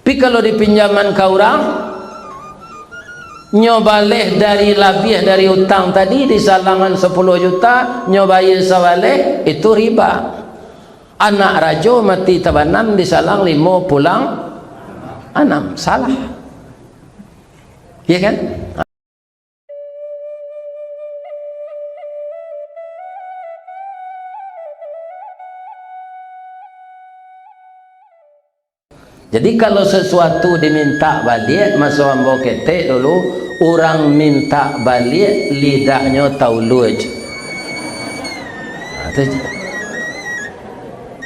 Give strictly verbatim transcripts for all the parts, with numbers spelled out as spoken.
Tapi kalau dipinjaman ka urang, nyo baleh dari, labiah dari utang tadi, disalangan sapuluah juta, nyo bayia sabaleh, itu riba. Anak rajo mati tabanam, disalang limo pulang anam. Salah. Ya kan? Jadi, kalau sasuatu dimintak baliak, maso ambo ketek dulu, urang mintak baliak, lidahnyo taulua je. Nah, tu je.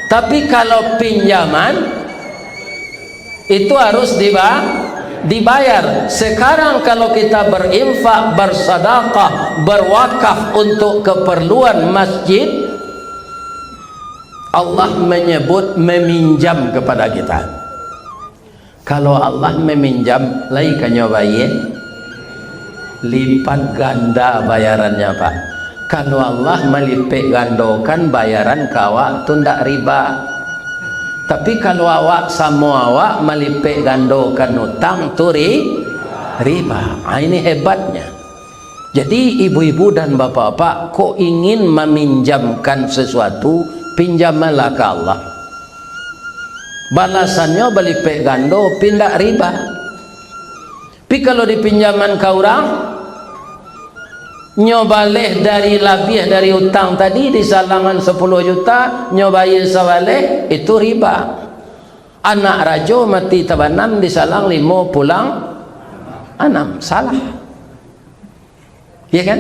Tapi kalau pinjaman, itu harus diba-, dibayar. Sekarang kalau kita berinfak, bersedekah, berwakaf untuk keperluan masjid, Allah menyebut meminjam kepada kita. Kalau Allah meminjam, lai ka nyo bayia? Lipat ganda bayarannyo, Pak. Kalau Allah malipek gandokan bayaran ka awak, tu ndak riba. Tapi kalau awak samo awak malipek gandokan utang, tu ri-, riba. Ah, ini hebatnya. Jadi, ibu-ibu dan bapak-bapak, kok ingin maminjamkan sesuatu, pinjamanlah ka Allah. Balasannyo balipek gando, pi ndak riba. Tapi kalau dipinjaman ka urang, nyo baleh dari, labiah dari utang tadi, disalangan sapuluah juta, nyo bayia sabaleh, itu riba. Anak rajo mati tabanam, disalang limo pulang anam. Salah. Ya kan?